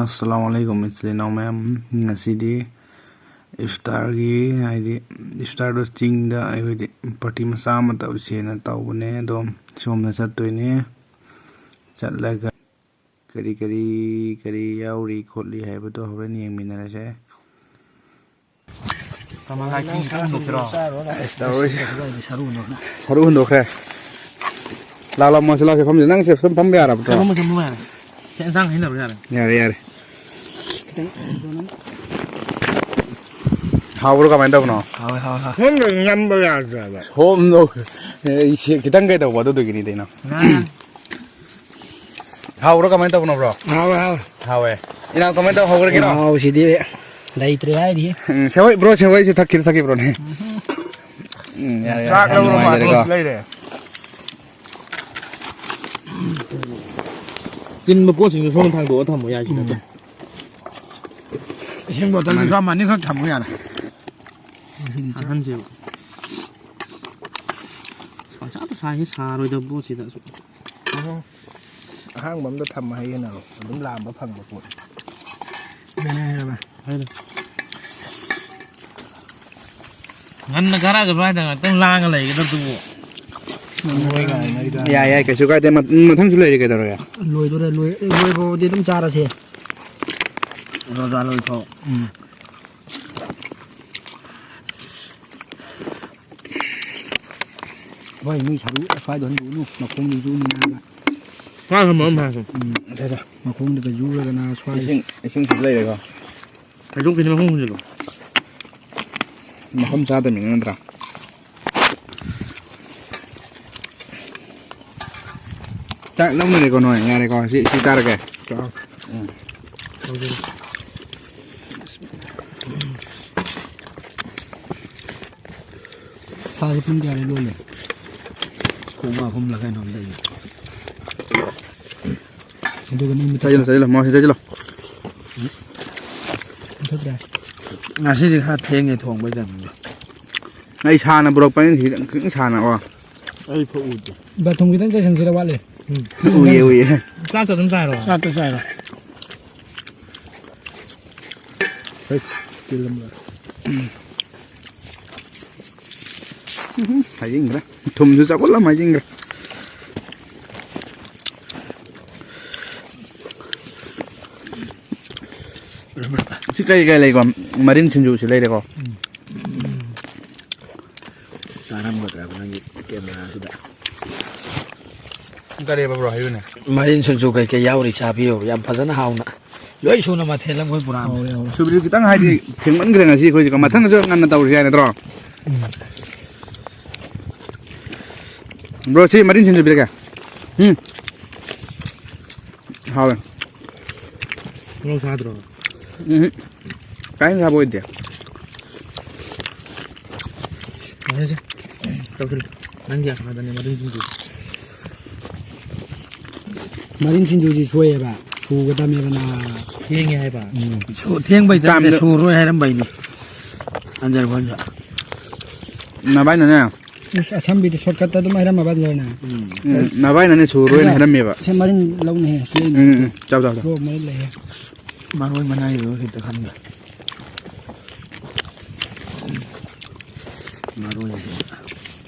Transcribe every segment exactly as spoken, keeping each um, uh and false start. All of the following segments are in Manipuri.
ꯑꯁꯂꯥꯃꯨ ꯑꯂꯥꯏꯀꯨꯝ, ꯏꯆꯤꯜ ꯏꯅꯥꯎ ꯃꯌꯥꯝ꯫ ꯉꯁꯤꯗꯤ ꯏꯐꯇꯥꯔꯒꯤ, ꯍꯥꯏꯗꯤ, ꯏꯐꯇꯥꯔꯗꯣ ꯆꯤꯡꯗ ꯑꯩꯈꯣꯏꯗꯤ ꯄꯥꯔꯇꯤ ꯃꯆꯥ ꯑꯃ ꯇꯧꯁꯦꯅ ꯇꯧꯕꯅꯦ꯫ ꯑꯗꯣ ꯁꯣꯝꯗ ꯆꯠꯇꯣꯏꯅꯦ꯫ ꯆꯠꯂꯒ ꯀꯔꯤ ꯀꯔꯤ, ꯀꯔꯤ ꯌꯥꯎꯔꯤ ꯈꯣꯠꯂꯤ ꯍꯥꯏꯕꯗꯣ ꯍꯣꯔꯦꯟ ꯌꯦꯡꯃꯤꯟꯅꯔꯁꯦ꯫ ꯀꯃꯜ ꯍꯥꯏ ꯈꯤꯇꯪ ꯍꯨꯟꯗꯣꯛꯁꯤꯔꯣ? ꯑꯁ, ꯇꯧꯔꯣꯏ꯫ ꯁꯔꯨ ꯍꯨꯟꯗꯣꯛꯈ꯭ꯔꯦ꯫ ꯂꯥꯛ, ꯂꯥꯛ, ꯃꯁꯤ ꯂꯥꯛꯁꯦ ꯐꯝꯁꯦ꯫ ꯅꯪꯁꯦ ꯁꯨꯝ ꯐꯝꯕ ꯌꯥꯔꯕ ꯅꯠꯇ꯭ꯔꯣ? ꯐꯝꯃꯣ, ꯐꯝꯃꯣ ꯌꯥꯔꯦ꯫ ꯁꯦ, ꯏꯟꯁꯥꯡ ꯍꯩꯅꯔꯣ ꯌꯥꯔꯦ꯫ ꯌꯥꯔꯦ, ꯌꯥꯔꯦ꯫ ꯍꯥꯎꯕ꯭ꯔꯣ, ꯀꯃꯥꯏꯅ ꯇꯧꯕꯅꯣ? ꯍꯥꯎꯋꯦ, ꯍꯥꯎꯋꯦ, ꯍꯥꯎꯋꯦ꯫ ꯁꯣꯝꯗ ꯅꯝꯕ ꯌꯥꯗ꯭ꯔꯕ꯫ ꯁꯣꯝꯗꯣ, ꯑꯦ, ꯏꯁꯦ ꯈꯤꯇꯪ ꯀꯩꯗꯧꯕ ꯑꯗꯨꯗꯨꯒꯤꯅꯤ ꯀꯩꯅꯣ꯫ ꯉꯥ ꯍꯥꯎꯕ꯭ꯔꯣ, ꯀꯃꯥꯏꯅ ꯇꯧꯕꯅꯣ, ꯕ꯭ꯔꯣ? ꯍꯥꯎꯋꯦ, ꯍꯥꯎꯋꯦ꯫ ꯍꯥꯎꯋꯦ꯫ ꯏꯅꯥꯎ, ꯀꯃꯥꯏꯅ ꯇꯧꯕ ꯍꯧꯈ꯭ꯔꯒꯦꯅꯣ? ꯃꯍꯥꯎꯁꯤꯗꯤ ꯂꯩꯇ꯭ꯔꯦ ꯍꯥꯏꯔꯤ꯫ ꯎꯝ, ꯁꯦꯋꯩ, ꯕ꯭ꯔꯣ, ꯁꯦꯋꯩꯁꯦ ꯊꯛꯈꯤꯔ ꯊꯛꯈꯤꯕ꯭ꯔꯣꯅꯦ? ꯎꯝ, ꯌꯥꯔꯦ, ꯌꯥꯔꯦ꯫ ꯆꯥꯛ ꯌꯥꯝ ꯂꯧꯔꯣ, ꯅꯨꯡꯉꯥꯏꯖꯔꯦꯀꯣ꯫ ꯕ꯭ꯔꯣ, ꯂꯩꯔꯦ꯫ ꯆꯤꯟꯕ ꯄꯣꯠꯁꯤꯡꯗꯣ ꯁꯣꯝꯗ ꯊꯥꯡꯗꯣꯛꯑ ꯊꯝꯃꯣ ꯌꯥꯏꯁꯤꯗ꯫ ꯎꯝ꯫ ꯏꯁꯤꯡ ꯕꯣꯇꯜꯗꯨꯁꯨ ꯃꯥꯅꯤ꯫ ꯑꯃ ꯑꯅꯤꯈꯛ ꯊꯝꯃꯨ ꯌꯥꯔꯦ꯫ ꯑꯍꯟꯁꯦꯕ꯫ ꯑꯁ, ꯄꯪꯆꯥꯗ ꯁꯥꯏꯍꯦ, ꯁꯥꯔꯣꯏꯗꯕ ꯄꯣꯠꯁꯤꯗ꯫ ꯎꯝ꯫ ꯑꯍꯥꯡꯕ ꯑꯝꯗ ꯊꯝꯃ ꯍꯩ ꯍꯩꯅꯔꯣ꯫ ꯑꯗꯨꯝ ꯂꯥꯝꯕ ꯐꯪꯕ ꯄꯣꯠ꯫ ꯍꯩꯔꯦ꯫ ꯉꯟꯅ ꯒꯥꯔꯥ ꯁ꯭ꯋꯥꯏꯗ ꯉꯥꯛꯇꯪ ꯂꯥꯡꯉ ꯂꯩꯒꯗꯕꯗꯨꯕꯨ꯫ ꯌꯥꯏ, ꯌꯥꯏ, ꯀꯩꯁꯨ ꯀꯥꯏꯗꯦ꯫ ꯃ-, ꯃꯊꯪꯁꯨ ꯂꯩꯔꯦ, ꯀꯩꯗꯧꯔꯒꯦ? ꯂꯣꯏꯗꯣꯔꯦ, ꯂꯣꯏ-, ꯂꯣꯏꯕ ꯐꯥꯎꯗꯤ ꯑꯗꯨꯝ ꯆꯥꯔꯁꯦ꯫ ꯔꯣꯖꯥ ꯂꯣꯏꯐꯥꯎ꯫ ꯎꯝ꯫ ꯍꯣꯏ, ꯃꯤ ꯁꯔꯨ ꯑꯁ꯭ꯋꯥꯏꯗ ꯍꯟꯗꯣꯛꯎꯅꯨ, ꯃꯈꯣꯡꯗꯨ ꯌꯨꯅꯤ ꯅꯥꯕ꯫ ꯁ꯭ꯋꯥꯏ ꯊꯝꯃꯣ, ꯑꯗꯨꯝ ꯍꯥꯏꯔꯁꯦ꯫ ꯎꯝ, ꯑꯠꯆꯥ, ꯑꯠꯆꯥ꯫ ꯃꯈꯣꯡꯗꯨꯒ ꯌꯨꯔꯒꯅ ꯁ꯭ꯋꯥꯏ꯫ ꯏꯁꯤꯡ, ꯏꯁꯤꯡ ꯁꯤꯗ ꯂꯩꯔꯦꯀꯣ꯫ ꯍꯩꯗꯣꯛꯈꯤꯅꯤ, ꯃꯈꯣꯡ ꯍꯨꯟꯖꯤꯜꯂꯣ꯫ ꯃꯐꯝ ꯆꯥꯗꯕꯅꯤꯅ ꯅꯠꯇ꯭ꯔꯥ? ꯆꯥꯛ ꯂꯧꯅꯔꯦꯀꯣ ꯅꯣꯏ? ꯌꯥꯔꯦꯀꯣ, ꯁꯤ, ꯁꯤ ꯆꯥꯔꯒꯦ꯫ ꯆꯥꯎ꯫ ꯎꯝ꯫ ꯁꯥꯁꯦ ꯄꯨꯡ ꯀꯌꯥꯗ ꯂꯣꯜꯂꯦ? ꯄꯨꯡ ꯑꯍꯨꯝꯂ ꯀꯩꯅꯣꯝ ꯂꯩꯌꯦ꯫ ꯑꯗꯨꯒ ꯅꯪ ꯆꯥꯁꯤꯜꯂꯣ, ꯆꯥꯁꯤꯜꯂꯣ, ꯃꯥꯁꯤ ꯆꯥꯁꯤꯜꯂꯣ꯫ ꯃꯨꯊꯠꯈ꯭ꯔꯦ꯫ ꯉꯁꯤꯗꯤ ꯈꯔ ꯊꯦꯡꯉꯦ ꯊꯣꯡꯕꯩ ꯇꯥꯏꯃꯤꯡꯗꯣ꯫ ꯑꯩ ꯁꯥꯅ ꯄꯨꯔꯛꯄꯅꯤꯅ ꯁꯤꯗ ꯈꯤꯇꯪ ꯁꯥꯅꯀꯣ꯫ ꯑꯩ ꯐꯥꯎ ꯎꯗꯦ꯫ ꯕꯥ, ꯊꯨꯝ ꯈꯤꯇꯪ ꯆꯥꯏꯁꯤꯟꯁꯤꯔ ꯋꯥꯠꯂꯤ? ꯎꯝ꯫ ꯎꯏꯌꯦ, ꯎꯏꯌꯦ꯫ ꯆꯥꯛꯇ ꯑꯗꯨꯝ ꯆꯥꯏꯔꯣ? ꯆꯥꯛꯇ ꯆꯥꯏꯔꯣ꯫ ꯇꯤꯜꯂꯝꯕ꯫ ꯍꯥꯏꯖꯤꯟꯈ꯭ꯔꯦ꯫ ꯊꯨꯝꯁꯨ ꯆꯥꯛꯈꯠꯂꯝ ꯍꯥꯏꯖꯤꯟꯈ꯭ꯔꯦ꯫ ꯁꯤ ꯀꯩ ꯀꯩ ꯂꯩꯀꯣ? ꯃꯔꯤꯟ ꯁꯤꯡꯖꯨꯁꯨ ꯂꯩꯔꯦꯀꯣ꯫ ꯇꯥꯔꯝꯒꯗ꯭ꯔꯕ ꯅꯪꯒꯤ ꯀꯦꯃꯦꯔꯥꯁꯤꯗ? ꯀꯔꯤꯕ ꯕ꯭ꯔꯣ, ꯍꯥꯏꯌꯨꯅꯦ꯫ ꯃꯔꯤꯟ ꯁꯤꯡꯖꯨ ꯀꯩꯀꯩ ꯌꯥꯎꯔꯤ ꯆꯥꯕꯤꯌꯨ, ꯌꯥꯝ ꯐꯖꯅ ꯍꯥꯎꯅ꯫ ꯂꯣꯏ ꯁꯨꯅ ꯃꯊꯦꯜ ꯑꯃ ꯄꯨꯔꯥ꯫ ꯍꯥꯎꯔꯦ, ꯍꯥꯎꯔꯦ꯫ ꯁꯨꯕꯤꯗꯨ ꯈꯤꯇꯪ ꯍꯥꯏꯗꯤ ꯊꯦꯡꯃꯟꯈ꯭ꯔꯦ ꯉꯁꯤ ꯑꯩꯈꯣꯏꯁꯦ꯫ ꯃꯊꯪꯗꯁꯨ ꯉꯟꯅ ꯇꯧꯔꯁꯤ ꯍꯥꯏ ꯅꯠꯇ꯭ꯔꯣ? ꯎꯝ꯫ ꯕ꯭ꯔꯣ, ꯁꯤ ꯃꯔꯤꯟ ꯁꯤꯡꯖꯨ ꯄꯤꯔꯛꯀꯦ꯫ ꯎꯝ꯫ ꯍꯥꯎꯋꯦ꯫ ꯃꯣꯔꯣꯛ ꯁꯥꯗ꯭ꯔꯣ? ꯎꯝ꯫ ꯀꯥꯏꯅ ꯁꯥꯕ ꯑꯣꯏꯗꯦ꯫ ꯌꯥꯔꯦꯁꯦ꯫ ꯇꯧꯁꯤꯜꯂꯨ꯫ ꯅꯪꯒꯤ ꯑꯁꯥꯗꯅꯦ ꯃꯔꯤꯟ ꯁꯤꯡꯖꯨ꯫ ꯃꯔꯤꯟ ꯁꯤꯡꯖꯨꯁꯤ ꯁꯣꯏꯑꯦꯕ꯫ ꯁꯨꯒꯗꯕꯅꯦꯕ ꯅꯥ꯫ ꯊꯦꯡꯉꯦ ꯍꯥꯏꯕ꯫ ꯎꯝ꯫ ꯁꯨ-, ꯊꯦꯡꯕꯩ ꯅꯠꯇꯦ, ꯇꯥꯝꯗ-, ꯁꯨꯔꯣꯏ ꯍꯥꯏꯔꯝꯕꯩꯅꯤ꯫ ꯑꯟꯖꯔ ꯈꯣꯟꯁꯨ꯫ ꯅꯚꯥꯏꯅꯅꯦ꯫ ꯏꯁ, ꯑꯁꯝꯕꯤꯗꯤ shortcut ꯑꯗꯨꯝ ꯍꯥꯏꯔꯝꯃꯕ ꯑꯟꯖꯔꯅ꯫ ꯎꯝ꯫ ꯎꯝ, ꯅꯚꯥꯏꯅꯅꯦ ꯁꯨꯔꯣꯏꯅ ꯑꯟꯖꯔ, ꯍꯥꯏꯔꯝꯃꯦꯕ꯫ ꯁꯦ ꯃꯔꯤꯟ ꯂꯧꯅꯦꯍꯦ, ꯁꯤ ꯂꯩꯅꯦ꯫ ꯎꯝ, ꯎꯝ, ꯆꯥꯎ, ꯆꯥꯎ, ꯆꯥꯎ꯫ ꯂꯣ, ꯃꯔꯤꯟ ꯂꯩꯍꯦ꯫ ꯃꯔꯣꯏ ꯃꯅꯥꯏꯗꯣ ꯍꯦꯛꯇ ꯈꯟꯕ꯫ ꯃꯔꯣꯏ ꯍꯦꯛꯇ꯫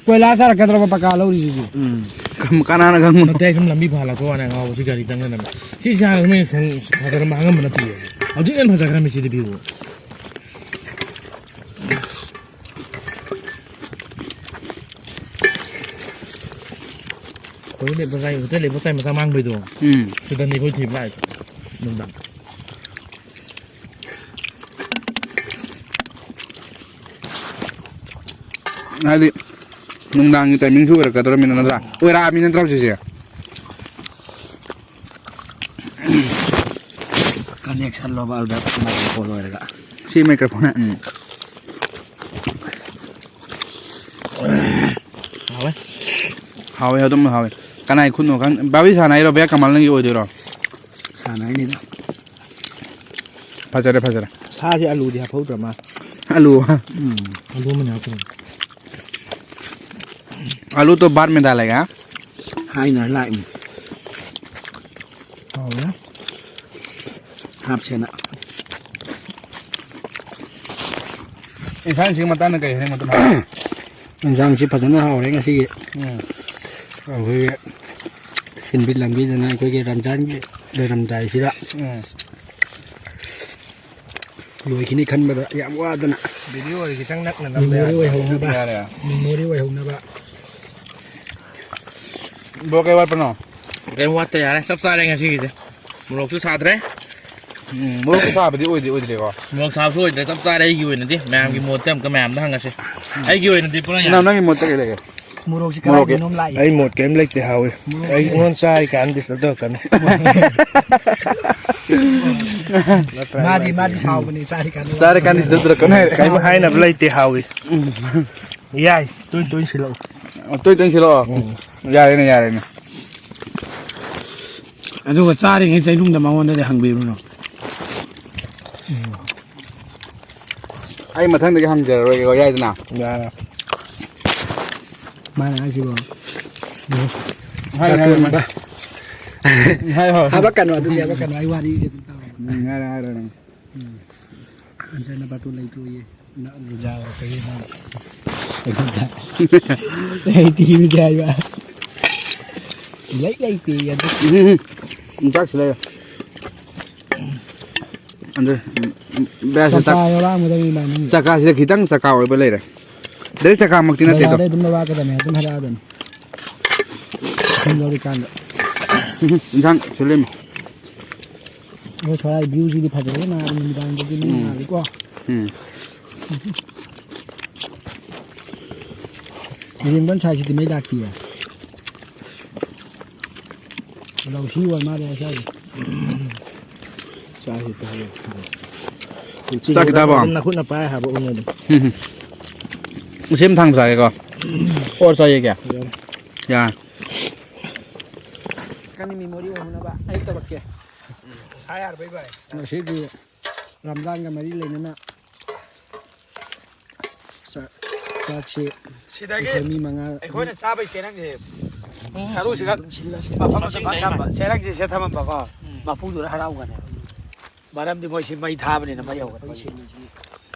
ꯀꯣꯏꯂꯥꯁ ꯊꯥꯔꯛꯀꯗ꯭ꯔꯕ ꯄꯀꯥ ꯂꯧꯔꯤꯁꯤꯁꯨ? ꯎꯝ꯫ ꯀꯝ-, ꯀꯅꯥꯅ ꯈꯪꯕꯅꯣ? ꯅꯠꯇꯦ, ꯑꯩ ꯁꯨꯝ ꯂꯝꯕꯤ ꯐꯥꯜꯂꯛꯄ ꯋꯥꯅꯦ, ꯑꯉꯥꯎꯕꯁꯤ ꯒꯥꯔꯤ ꯆꯪꯅꯅꯕ꯫ ꯁꯤ ꯁꯥꯡꯅ ꯃꯣꯏ ꯁꯨꯝ ꯐꯖꯔꯝꯕ ꯍꯥꯡꯉꯝꯕ ꯅꯠꯇꯦ꯫ ꯍꯧꯖꯤꯛ ꯍꯦꯟꯅ ꯐꯖꯈ꯭ꯔꯃꯤ ꯁꯤꯗꯤ view꯫ ꯍꯧꯖꯤꯛ ꯂꯩꯕ ꯀꯥꯏ, ꯍꯣꯇꯦꯜ ꯂꯩꯕ ꯀꯥꯏ ꯃꯆꯥ ꯃꯥꯡꯕꯩꯗꯣ꯫ ꯎꯝ꯫ ꯁꯤꯗꯅꯤ ꯑꯩꯈꯣꯏ ꯊꯤꯕ ꯂꯥꯛꯏꯁꯦ ꯅꯨꯡꯗꯥꯡ꯫ ꯍꯥꯏꯗꯤ ꯅꯨꯡꯗꯥꯡꯒꯤ timingꯁꯨ ꯑꯣꯏꯔꯛꯀꯗꯧꯔꯃꯤꯅ ꯅꯠꯇ꯭ꯔꯥ? ꯑꯣꯏꯔꯛꯑꯃꯤ ꯅꯠꯇ꯭ꯔꯥ ꯍꯧꯖꯤꯛꯁꯦ? Connection ꯂꯣꯕ ꯑꯗꯨꯗ microphone ꯑꯣꯏꯔꯒ꯫ ꯁꯤ microphone, ꯎꯝ꯫ ꯍꯥꯎꯋꯦ꯫ ꯍꯥꯎꯋꯦ, ꯑꯗꯨꯝ ꯍꯥꯎꯋꯦ꯫ ꯀꯅꯥꯏ ꯈꯨꯠꯅꯣ ꯈꯪ-, ꯕꯥꯕꯤ ꯁꯥꯟꯅ ꯍꯥꯏꯔꯣ, ꯕꯌꯥ ꯀꯃꯜ ꯅꯪꯒꯤ ꯑꯣꯏꯗꯣꯏꯔꯣ? ꯁꯥꯟꯅ ꯍꯥꯏꯅꯤꯗ꯫ ꯐꯖꯔꯦ, ꯐꯖꯔꯦ꯫ ꯁꯥꯁꯦ ꯑꯂꯨꯗꯤ ꯍꯥꯞꯍꯧꯗ꯭ꯔ ꯃꯥ? ꯑꯂꯨ꯫ ꯎꯝ꯫ ꯑꯂꯨ ꯑꯃꯅꯤ ꯍꯥꯞꯈ꯭ꯔꯦ꯫ ꯑꯂꯨ ꯇꯣ ꯕꯥꯠ ꯃꯦ ꯗꯥꯂꯦꯒꯥ꯫ ꯍꯥꯏꯅ ꯂꯥꯛꯏꯅꯤ꯫ ꯍꯥꯎꯔꯦ꯫ ꯍꯥꯞꯁꯦꯅ꯫ ꯏꯟꯁꯥꯡꯁꯤꯒꯤ ꯃꯇꯥꯡꯗ ꯀꯔꯤ ꯍꯥꯏꯅꯤꯡꯕ ꯑꯗꯨꯝ ꯍꯥꯏꯔꯣ꯫ ꯏꯟꯁꯥꯡꯁꯤ ꯐꯖꯅ ꯍꯥꯎꯔꯦ ꯉꯁꯤꯒꯤ꯫ ꯎꯝ꯫ ꯑꯩꯈꯣꯏꯒꯤ ꯁꯤꯟꯕꯤ ꯂꯝꯕꯤꯗꯅ ꯑꯩꯈꯣꯏꯒꯤ ꯔꯝꯖꯥꯟꯒꯤ ꯂꯣꯏꯔꯝꯗꯥꯏꯁꯤꯗ ꯎꯝ꯫ ꯂꯣꯏꯈꯤꯅꯤ ꯈꯟꯕꯗ ꯌꯥꯝ ꯋꯥꯗꯅ꯫ Video ꯑꯣꯏ ꯈꯤꯇꯪ ꯅꯛꯅ ꯅꯝꯕ memory ꯌꯥꯗ꯭ꯔꯣ? ꯑꯣꯏꯍꯧꯅꯕ꯫ ꯌꯥꯔꯦ꯫ Memory ꯑꯣꯏꯍꯧꯅꯕ꯫ Bro, ꯀꯩ ꯋꯥꯠꯄꯅꯣ? ꯀꯩꯝ ꯋꯥꯠꯇꯦ, ꯌꯥꯔꯦ, ꯆꯞ ꯆꯥꯔꯦ ꯉꯁꯤꯒꯤꯗꯤ꯫ ꯃꯣꯔꯣꯛꯁꯨ ꯁꯥꯗ꯭ꯔꯦ꯫ ꯎꯝ, ꯃꯣꯔꯣꯛ ꯁꯥꯕꯗꯤ ꯑꯣꯏꯗꯤ ꯑꯣꯏꯗ꯭ꯔꯦꯀꯣ꯫ ꯃꯣꯔꯣꯛ ꯁꯥꯕꯁꯨ ꯑꯣꯏꯗ꯭ꯔꯦ, ꯆꯞ ꯆꯥꯔꯦ ꯑꯩꯒꯤ ꯑꯣꯏꯅꯗꯤ꯫ ꯃꯌꯥꯝꯒꯤ ꯃꯣꯠꯇꯤ ꯑꯃꯨꯛꯀ ꯃꯌꯥꯝꯗ ꯍꯪꯉꯁꯤ꯫ ꯑꯩꯒꯤ ꯑꯣꯏꯅꯗꯤ ꯄꯨꯔꯥ ꯌꯥꯔꯦ꯫ ꯅꯪ, ꯅꯪꯒꯤ ꯃꯣꯠꯇ ꯀꯩ ꯂꯩꯒꯦ? ꯃꯣꯔꯣꯛꯁꯤ ꯃꯣꯔꯣꯛꯀꯤ ꯀꯗꯥꯏꯗꯅꯣꯝ ꯂꯥꯛꯏ꯫ ꯑꯩ ꯃꯣꯠ ꯀꯩꯝ ꯂꯩꯇꯦ, ꯍꯥꯎꯏ꯫ ꯃꯣꯔꯣꯛꯁꯤ ꯑꯩꯉꯣꯟꯗ ꯆꯥꯔꯤ ꯀꯥꯟꯗ disturb ꯇꯧꯔꯛꯀꯅꯨ꯫ ꯃꯥꯗꯤ, ꯃꯥꯗꯤ ꯁꯥꯎꯕꯅꯤ, ꯆꯥꯔꯤ ꯀꯥꯟꯗ꯫ ꯆꯥꯔꯤ ꯀꯥꯟꯗ disturb ꯇꯧꯔꯛꯀꯅꯨ ꯍꯥꯏꯔꯦ꯫ ꯀꯩꯝ ꯍꯥꯏꯅꯕ ꯂꯩꯇꯦ, ꯍꯥꯎꯏ꯫ ꯎꯝ꯫ ꯌꯥꯏ, ꯇꯣꯏ ꯇꯣꯏ ꯁꯤꯜꯂꯛꯎ꯫ ꯑꯣ, ꯇꯣꯏ ꯇꯣꯏ ꯁꯤꯜꯂꯛꯑꯣ꯫ ꯎꯝ꯫ ꯌꯥꯔꯦꯅꯦ, ꯌꯥꯔꯦꯅꯦ꯫ ꯑꯗꯨꯒ ꯆꯥꯔꯤꯉꯩ ꯆꯩꯅꯨꯡꯗ ꯃꯉꯣꯟꯗꯗꯤ ꯍꯪꯕꯤꯔꯨꯅꯨ꯫ ꯑꯩ ꯃꯊꯪꯗꯒꯤ ꯍꯪꯖꯔꯔꯣꯏꯒꯦꯀꯣ, ꯌꯥꯏꯗꯅ? ꯌꯥꯔꯦ꯫ ꯃꯥꯅ ꯍꯥꯏꯁꯤꯕꯣ? ꯍꯥꯏꯔꯣ, ꯍꯥꯏꯔꯣ, ꯍꯥꯏꯔꯣ꯫ ꯍꯥꯏꯔꯣ, ꯍꯥꯏꯔꯣ꯫ ꯍꯥꯄꯛꯀꯅꯨ, ꯑꯗꯨꯗꯤ ꯍꯥꯄꯛꯀꯅꯨ, ꯑꯩ ꯋꯥꯔꯤꯁꯦ ꯑꯗꯨꯝ ꯇꯥꯎ꯫ ꯎꯝ, ꯍꯥꯏꯔꯣ, ꯍꯥꯏꯔꯣ, ꯍꯥꯏꯔꯣ꯫ ꯎꯝ꯫ ꯍꯟꯖꯟꯅ ꯕꯥꯇꯣꯟ ꯂꯩꯇ꯭ꯔꯣꯌꯦ꯫ ꯅ-, ꯂꯨꯖꯥ ꯀꯩꯅꯣ꯫ ꯑꯩꯉꯣꯟꯗ꯫ ꯑꯩ ꯇꯤꯚꯤꯁꯦ ꯍꯥꯏꯕ꯫ ꯂꯩ ꯂꯩꯇꯦ ꯑꯗꯨ꯫ ꯎꯝ, ꯎꯝ, ꯎꯝ꯫ ꯆꯥꯛꯁꯤ ꯂꯩꯔꯦ꯫ ꯑꯗꯨ, ꯎꯝ, ꯎꯝ, ꯕꯦꯁ ꯆꯀꯥ ꯆꯥꯛ-, ꯌꯥꯎꯔꯛꯑꯝꯒꯗꯕꯅꯤ ꯏꯃꯥꯟꯅꯕ꯫ ꯆꯀꯥꯁꯤꯗ ꯈꯤꯇꯪ ꯆꯀꯥ ꯑꯣꯏꯕ ꯂꯩꯔꯦ꯫ ꯗꯥꯏꯔꯦꯛ ꯆꯀꯥꯃꯛꯇꯤ ꯅꯠꯇꯦ ꯑꯗꯣ꯫ ꯕꯖꯥꯔꯗꯩ ꯑꯗꯨꯝ ꯂꯧꯔꯛꯀꯗꯕꯅꯤ, ꯑꯗꯨꯝ ꯍꯥꯏꯔꯛꯑꯗꯕꯅꯤ꯫ ꯁꯨꯝ ꯂꯧꯔꯤꯀꯥꯟꯗ꯫ ꯎꯝ, ꯏꯟꯁꯥꯡ ꯁꯤꯜꯂꯤꯃꯤ꯫ ꯑꯣ, ꯁꯣꯔꯥꯏ view ꯁꯤꯗꯤ ꯐꯖꯔꯦ, ꯅꯍꯥꯟ ꯅꯨꯃꯤꯗꯥꯡꯗꯗꯤ ꯃꯩ ꯎꯝ꯫ ꯉꯥꯜꯂꯤꯀꯣ꯫ ꯎꯝ꯫ ꯌꯦꯡꯕꯟ ꯁꯥꯏꯁꯤꯗꯤ ꯃꯩ ꯂꯥꯛꯇꯤꯌꯦ꯫ ꯂꯧꯁꯤ ꯑꯣꯏ ꯃꯥꯜꯂꯦ ꯉꯁꯥꯏꯗꯤ꯫ ꯆꯥꯛꯁꯤ ꯇꯥꯕ꯫ ꯆꯥꯛꯀꯤ ꯇꯥꯕ? ꯑꯗꯨꯝ ꯅꯈꯨꯠꯅ ꯄꯥꯏ ꯍꯥꯏꯕ ꯎꯅꯤ ꯑꯗꯨꯝ꯫ ꯎꯝ, ꯎꯝ꯫ ꯎꯆꯦꯝ ꯊꯥꯡ ꯆꯥꯒꯦꯀꯣ? ꯑꯣꯔ ꯆꯥꯏꯌꯦ ꯀꯌꯥ? ꯌꯥꯔꯦ꯫ ꯌꯥꯔꯦ꯫ ꯀꯅꯤ memory ꯑꯣꯏꯍꯧꯅꯕ ꯑꯩ ꯇꯧꯔꯛꯀꯦ꯫ ꯍꯥꯏ ꯌꯥꯔꯕ ꯏꯕꯥꯏ? ꯉꯁꯤꯒꯤ ꯔꯝꯖꯥꯟꯒ ꯃꯔꯤ ꯂꯩꯅꯅ ꯆꯥꯛ, ꯆꯥꯛꯁꯤ ꯁꯤꯗꯒꯤ ꯑꯩꯈꯣꯏ ꯃꯤ ꯃꯉꯥ꯫ ꯑꯩꯈꯣꯏꯅ ꯆꯥꯕꯩ ꯆꯦꯔꯪꯁꯦ ꯁꯔꯨꯁꯤꯒ ꯑꯗꯨꯝ ꯁꯤꯜꯂ, ꯁꯤꯜꯂ꯫ ꯃꯐꯝ ꯑꯃꯗ ꯃꯁꯤꯡ ꯂꯩ ꯊꯝꯕ, ꯃꯥꯜꯂꯦ꯫ ꯆꯦꯔꯪꯁꯦ ꯁꯤꯗ ꯊꯝꯃꯝꯕꯀꯣ꯫ ꯎꯝ꯫ ꯃꯄꯨꯗꯨꯅ ꯍꯔꯥꯎꯒꯅꯦꯕ꯫ ꯃꯔꯝꯗꯤ ꯃꯣꯏꯁꯤ ꯃꯩ ꯊꯥꯕꯅꯤꯅ ꯃꯩ ꯍꯧꯒꯠꯄꯒꯤ꯫ ꯑꯩꯈꯣꯏ ꯁꯤꯜꯂꯁꯤ꯫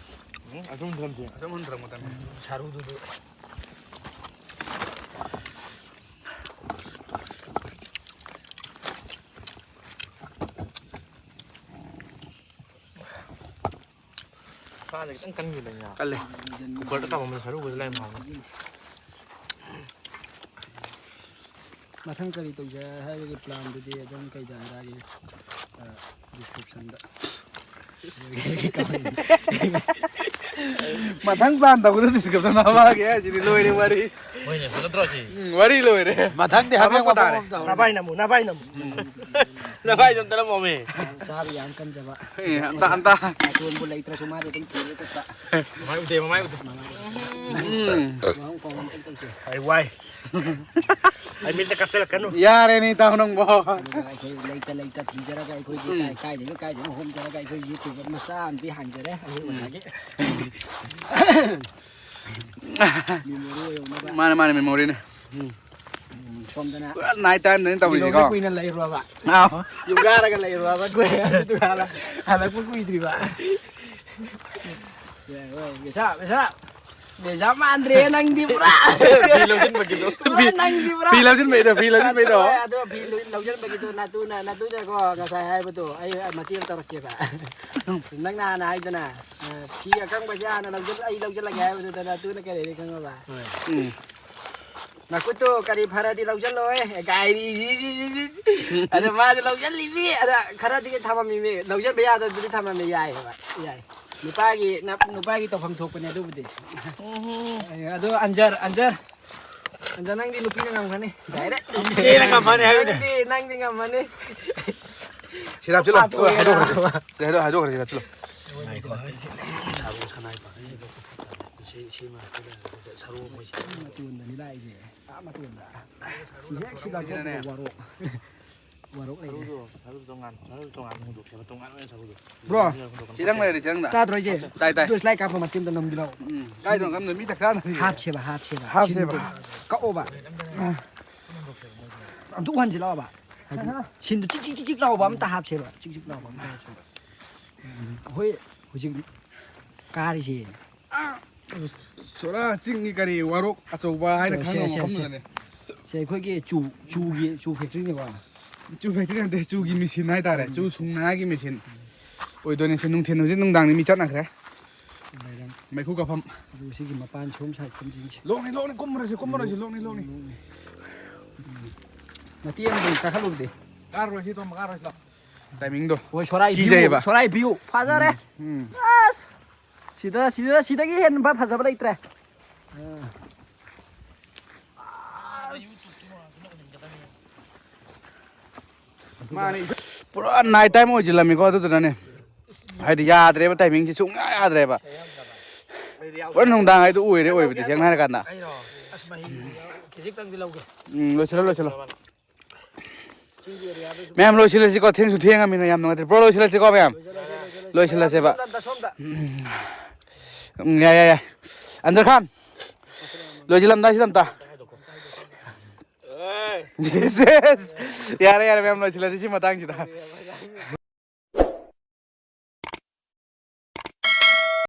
ꯎꯝ, ꯑꯗꯨꯝ ꯊꯝꯁꯦ꯫ ꯑꯗꯨꯝ ꯍꯨꯟꯊꯔꯛꯄ ꯃꯇꯝꯗ꯫ ꯁꯥꯔꯨꯗꯨꯗꯤ꯫ ꯁꯥꯁꯦ ꯈꯤꯇꯪ ꯀꯟꯈꯤꯗꯅ꯫ ꯀꯜꯂꯦ꯫ ꯀꯨꯀꯔꯗ ꯀꯥꯝꯃꯝꯕ ꯁꯔꯨꯒꯗꯣ ꯂꯩꯔꯝꯃꯣ꯫ ꯃꯊꯪ ꯀꯔꯤ ꯇꯧꯁꯦ ꯍꯥꯏꯕꯒꯤ ꯄ꯭ꯂꯥꯟꯗꯨꯗꯤ ꯑꯗꯨꯝ ꯀꯩꯗ ꯍꯥꯏꯔꯛꯑꯒꯦ? ꯑ, ꯗꯤꯁꯀ꯭ꯔꯤꯞꯁꯟꯗ꯫ ꯃꯊꯪ ꯄ꯭ꯂꯥꯟ ꯇꯧꯕꯗ ꯗꯤꯁꯀ꯭ꯔꯤꯞꯁꯟ ꯍꯥꯞꯄꯛꯑꯒꯦ ꯍꯥꯏꯁꯤꯗꯤ ꯂꯣꯏꯔꯦ ꯋꯥꯔꯤ꯫ ꯍꯣꯏꯅꯦ, ꯐꯖꯗ꯭ꯔꯣ ꯁꯤ? ꯎꯝ, ꯋꯥꯔꯤ ꯂꯣꯏꯔꯦ꯫ ꯃꯊꯪꯗꯤ ꯍꯥꯄꯛꯄ ꯇꯥꯔꯦ꯫ ꯅꯚꯥꯏ ꯅꯃꯨ, ꯅꯚꯥꯏ ꯅꯃꯨ꯫ ꯅꯚꯥꯏ ꯁꯨꯝ ꯇꯔꯝꯃꯣꯃꯤ꯫ ꯆꯥꯕ ꯌꯥꯝ ꯀꯟꯖꯕ꯫ ꯑꯦ, ꯑꯝꯇ, ꯑꯝꯇ꯫ ꯅꯥꯇꯣꯟꯕꯨ ꯂꯩꯇ꯭ꯔꯁꯨ ꯃꯥꯗꯤ ꯑꯗꯨꯝ ꯊꯤꯔ ꯆꯠꯄ꯫ ꯃꯃꯥꯏ ꯎꯗꯦ, ꯃꯃꯥꯏ ꯎꯗꯦ꯫ ꯎꯝ꯫ ꯃꯍꯥꯎ ꯀꯥꯎꯕ ꯑꯝꯇꯪ ꯇꯧꯁꯦ꯫ ꯑꯩ ꯋꯥꯏ꯫ ꯑꯩ ꯃꯤꯠꯇ ꯀꯥꯞꯆꯔꯛꯀꯅꯨ꯫ ꯌꯥꯔꯦꯅꯦ, ꯏꯇꯥꯎ ꯅꯪꯕꯣ꯫ ꯑꯗꯨꯒ ꯑꯩꯈꯣꯏ ꯂꯩꯇ ꯂꯩꯇ ꯊꯤꯖꯔꯒ ꯑꯩꯈꯣꯏꯒꯤ ꯎꯝ꯫ ꯀꯥꯏ ꯀꯥꯏꯗꯩꯅꯣ ꯀꯥꯏꯗꯩꯅꯣ ꯍꯣꯝꯖꯔꯒ ꯑꯩꯈꯣꯏ YouTuber ꯃꯆꯥ ꯑꯃꯗꯤ ꯍꯥꯡꯖꯔꯦ ꯑꯩꯈꯣꯏ ꯑꯣꯖꯥꯒꯤ꯫ Memory ꯑꯣꯏꯍꯧꯅꯕ꯫ ꯃꯥꯅꯦ, ꯃꯥꯅꯦ, memoryꯅꯦ꯫ ꯎꯝ꯫ ꯎꯝ, ꯁꯣꯝꯗꯅ ꯄꯨꯔꯥ night timeꯗꯅꯤ ꯇꯧꯔꯤꯁꯤꯀꯣ꯫ ꯀꯨꯏꯅ ꯂꯩꯔꯨꯔꯕ꯫ ꯑꯥꯎ꯫ ꯌꯨꯝꯒꯥꯔꯒ ꯂꯩꯔꯨꯔꯕ ꯑꯩꯈꯣꯏ꯫ ꯑꯗꯨꯒ ꯍꯜꯂꯛꯄ ꯀꯨꯏꯗ꯭ꯔꯤꯕ꯫ ꯄꯩꯁꯥ, ꯄꯩꯁꯥ꯫ ꯕꯦꯖꯥ ꯃꯥꯟꯗ꯭ꯔꯦ ꯅꯪꯗꯤ ꯄꯨꯔꯥ꯫ ꯐꯤ ꯂꯧꯁꯤꯟꯕꯒꯤꯗꯣ꯫ ꯄꯨꯔꯥ ꯅꯪꯗꯤ ꯄꯨꯔꯥ꯫ ꯐꯤ ꯂꯧꯁꯤꯟꯕꯩꯗꯣ, ꯐꯤ ꯂꯧꯁꯤꯟꯕꯩꯗꯣ꯫ ꯍꯣꯏ, ꯑꯗꯣ ꯐꯤ ꯂꯧꯁꯤꯟꯕꯒꯤꯗꯣ ꯅꯥꯇꯨꯅ, ꯅꯥꯇꯨꯅꯀꯣ ꯉꯁꯥꯏ ꯍꯥꯏꯕꯗꯣ ꯑꯩ ꯃꯇꯦꯡ ꯇꯧꯔꯛꯀꯦꯕ꯫ ꯅꯪ ꯅꯍꯥꯟ ꯍꯥꯏꯗꯅ, ꯑ, ꯐꯤ ꯑꯀꯪꯕꯁꯦ ꯍꯥꯟꯅ ꯂꯧꯁꯤꯜ-, ꯑꯩ ꯂꯧꯁꯤꯜꯂꯒꯦ ꯍꯥꯏꯕꯗꯨꯗ ꯅꯥꯇꯨꯅ ꯀꯔꯤ ꯍꯥꯏꯔꯤ ꯈꯪꯉꯕ? ꯍꯣꯏ꯫ ꯎꯝ꯫ ꯅꯈꯨꯠꯇꯣ ꯀꯔꯤ ꯐꯔꯗꯤ ꯂꯧꯁꯤꯜꯂꯣꯏ ꯀꯥꯏꯔꯤ ꯁꯤ, ꯁꯤ, ꯁꯤ, ꯁꯤ꯫ ꯑꯗ ꯃꯥꯁꯨ ꯂꯧꯁꯤꯜꯂꯤꯃꯤ, ꯑꯗ ꯈꯔꯗꯤ ꯊꯝꯃꯝꯃꯤꯃꯤ, ꯂꯧꯁꯤꯟꯕ ꯌꯥꯗꯕꯗꯨꯗꯤ ꯊꯝꯃꯝꯃꯤ, ꯌꯥꯏꯑꯕ, ꯌꯥꯏ꯫ ꯅꯨꯄꯥꯒꯤ, ꯅ-, ꯅꯨꯄꯥꯒꯤ ꯇꯧꯐꯝ ꯊꯣꯛꯄꯅꯦ ꯑꯗꯨꯕꯨꯗꯤ꯫ ꯎꯝ꯫ ꯑꯗꯣ ꯑꯟꯖꯔ, ꯑꯟꯖꯔ, ꯑꯟꯖꯔ, ꯅꯪꯗꯤ ꯅꯨꯄꯤꯅ ꯉꯝꯒꯅꯤ꯫ Direct꯫ ꯏꯆꯦꯅ ꯉꯝꯃꯅꯤ ꯍꯥꯏꯕꯅꯦ꯫ ꯅꯪꯗꯤ, ꯅꯪꯗꯤ ꯉꯝꯃꯅꯤ꯫ ꯁꯤꯗ ꯍꯥꯞꯆꯤꯜꯂꯣ꯫ ꯍꯥꯞꯇꯣꯛꯑꯦ꯫ ꯍꯥꯏꯗꯣꯛꯈ꯭ꯔꯁꯤ꯫ ꯍꯥꯏꯗꯣꯛ-, ꯍꯥꯏꯗꯣꯛꯈ꯭ꯔꯁꯤ, ꯍꯥꯞꯆꯤꯜꯂꯣ꯫ ꯉꯥꯏꯈꯣ, ꯑꯩꯁꯦ ꯁꯥꯔꯨ ꯁꯅꯥꯏ ꯄꯥꯛꯑꯦ꯫ ꯏꯆꯦ, ꯏꯆꯦ ꯃꯅꯥꯛꯇ ꯂꯩꯔꯒ ꯁꯥꯔꯨ ꯃꯣꯏꯁꯦ꯫ ꯃꯇꯣꯟꯗꯅꯤ ꯂꯥꯛꯏꯁꯦ꯫ ꯑꯥ ꯃꯇꯣꯟꯗ꯫ ꯁꯤ ꯍꯦꯛ ꯁꯤꯗ ꯁꯤꯗꯅꯦ꯫ ꯋꯥꯔꯣꯛ꯫ ꯋꯥꯔꯣꯛ ꯂꯩꯔꯦ꯫ ꯁꯔꯨꯗꯣ, ꯁꯔꯨꯗꯣ ꯇꯣꯉꯥꯟ, ꯁꯔꯨꯗꯣ ꯇꯣꯉꯥꯟ ꯑꯣꯏꯅ ꯍꯨꯟꯗꯣꯛꯁꯦꯕ, ꯇꯣꯉꯥꯟ ꯑꯣꯏꯅ ꯁꯔꯨꯗꯣ꯫ ꯕ꯭ꯔꯣ, ꯍꯨꯟꯗꯣꯛꯁꯦꯕ꯫ ꯆꯤꯔꯪ ꯂꯩꯔꯦ, ꯆꯤꯔꯪꯗ꯫ ꯇꯥꯗ꯭ꯔꯣ ꯑꯩꯁꯦ? ꯇꯥꯏ, ꯇꯥꯏ꯫ ꯑꯗꯨ slide ꯀꯥꯞꯄ ꯃꯇꯦꯛ ꯑꯝꯇ ꯅꯝꯒꯦ ꯂꯥꯎ꯫ ꯎꯝ, ꯀꯥꯏꯗꯅꯣ ꯈꯪꯗꯦ, ꯃꯤ ꯆꯥꯛ ꯆꯥꯅꯔꯤ꯫ ꯍꯥꯞꯁꯦꯕ, ꯍꯥꯞꯁꯦꯕ꯫ ꯍꯥꯞꯁꯦꯕ꯫ ꯁꯤꯟꯗꯣ-, ꯀꯛꯑꯣꯕ꯫ ꯑꯝꯇ ꯎꯍꯟꯁꯤ ꯂꯥꯛꯑꯣꯕ꯫ ꯍꯥꯏꯗꯤ, ꯁꯤꯟꯗꯣ ꯆꯤꯛ, ꯆꯤꯛ, ꯆꯤꯛ, ꯆꯤꯛ ꯂꯥꯎꯕ ꯑꯝꯇ ꯍꯥꯞꯁꯦꯕ꯫ ꯆꯤꯛ, ꯆꯤꯛ ꯂꯥꯎꯕ ꯑꯝꯇ ꯍꯥꯞꯁꯦꯕ꯫ ꯎꯝ, ꯑꯩꯈꯣꯏ ꯍꯧꯖꯤꯛ ꯀꯥꯔꯤꯁꯦ꯫ ꯁꯣꯔꯥ ꯆꯤꯡꯒꯤ ꯀꯔꯤ ꯋꯥꯔꯣꯛ ꯑꯆꯧꯕ ꯍꯥꯏꯅ ꯁꯦ, ꯈꯪꯅꯕ ꯁꯦ, ꯁꯦ꯫ ꯃꯐꯝꯗꯨꯗꯅꯦ꯫ ꯁꯦ, ꯑꯩꯈꯣꯏꯒꯤ ꯆꯨ, ꯆꯨꯒꯤ, ꯆꯨ factoryꯅꯦꯀꯣ꯫ ꯆꯨ factory ꯅꯠꯇꯦ, ꯆꯨꯒꯤ ꯃꯦꯆꯤꯟ ꯍꯥꯏꯇꯥꯔꯦ꯫ ꯆꯨ ꯁꯨꯡꯅꯉꯥꯏꯒꯤ ꯃꯦꯆꯤꯟ ꯑꯣꯏꯗꯣꯏꯅꯦ꯫ ꯁꯤ ꯅꯨꯡꯊꯤꯟ, ꯍꯧꯖꯤꯛ ꯅꯨꯡꯗꯥꯡꯗꯤ ꯃꯤ ꯆꯠꯅꯈ꯭ꯔꯦ꯫ ꯂꯩꯔꯝ꯫ ꯃꯩꯈꯨ ꯀꯥꯐꯝ꯫ ꯑꯗꯨ ꯁꯤꯒꯤ ꯃꯄꯥꯟ ꯁꯣꯝ side ꯀꯨꯝꯁꯤꯟꯁꯦ꯫ ꯂꯣꯛꯅꯤ, ꯂꯣꯛꯅꯤ, ꯀꯨꯝꯃꯔꯣꯏꯁꯤ, ꯀꯨꯝꯃꯔꯣꯏꯁꯤ, ꯂꯣꯛꯅꯤ, ꯂꯣꯛꯅꯤ꯫ ꯃꯇꯦꯛ ꯑꯃꯗꯤ ꯀꯥꯈꯠꯂꯨꯕꯗꯤ꯫ ꯀꯥꯔꯔꯣꯏꯁꯤ, ꯇꯣꯝꯕ, ꯀꯥꯔꯔꯣꯏꯁꯤ, ꯂꯥꯎ꯫ Timingꯗꯣ꯫ ꯍꯣꯏ, ꯁꯣꯔꯥꯏ view, ꯀꯤꯖꯩꯌꯦꯕ꯫ ꯁꯣꯔꯥꯏ view ꯐꯖꯔꯦ꯫ ꯎꯝ꯫ ꯑꯁ! ꯁꯤꯗ, ꯁꯤꯗ, ꯁꯤꯗꯒꯤ ꯍꯦꯟꯕ ꯐꯖꯕ ꯂꯩꯇ꯭ꯔꯦ꯫ ꯃꯥꯅꯤ꯫ ꯄꯨꯔꯥ night time ꯑꯣꯏꯁꯤꯜꯂꯝꯃꯤꯀꯣ, ꯑꯗꯨꯗꯨꯅꯅꯦ꯫ ꯍꯥꯏꯗꯤ ꯌꯥꯗ꯭ꯔꯦꯕ, timingꯁꯤ ꯁꯨꯡꯌꯥ ꯌꯥꯗ꯭ꯔꯦꯕ꯫ ꯄꯨꯔꯥ ꯅꯨꯡꯗꯥꯡ ꯍꯥꯏꯗꯣ ꯑꯣꯏꯔꯦ, ꯑꯣꯏꯕꯗꯤ ꯁꯦꯡꯅ ꯍꯥꯏꯔꯀꯥꯟꯗ꯫ ꯑꯩꯔꯣ? ꯑꯁ, ꯃꯍꯤ ꯈꯖꯤꯛꯇꯪꯗꯤ ꯂꯧꯒꯦ꯫ ꯎꯝ, ꯂꯣꯏꯁꯤꯜꯂꯣ, ꯂꯣꯏꯁꯤꯜꯂꯣ꯫ ꯆꯤꯡꯒꯤ areaꯗꯁꯨ ꯃꯌꯥꯝ ꯂꯣꯏꯁꯤꯜꯂꯁꯤꯀꯣ, ꯊꯦꯡꯁꯨ ꯊꯦꯡꯉꯃꯤꯅ꯫ ꯌꯥꯝ ꯅꯨꯡꯉꯥꯏꯇ꯭ꯔꯦ꯫ Bro, ꯂꯣꯏꯁꯤꯜꯂꯁꯤꯀꯣ ꯃꯌꯥꯝ꯫ ꯂꯣꯏꯁꯤꯜꯂꯁꯦꯕ꯫ ꯁꯣꯝꯗ, ꯁꯣꯝꯗ꯫ ꯎꯝ, ꯌꯥꯏ, ꯌꯥꯏ, ꯌꯥꯏ꯫ ꯑꯟꯗꯔ ꯈꯥꯟ, ꯂꯣꯏꯁꯤꯜꯂꯝꯗꯥꯏꯁꯤꯗ ꯑꯝꯇ꯫ Jesus! ꯌꯥꯔꯦ, ꯌꯥꯔꯦ, ꯃꯌꯥꯝ ꯂꯣꯏꯁꯤꯜꯂꯁꯤ ꯁꯤ ꯃꯇꯥꯡꯁꯤꯗ꯫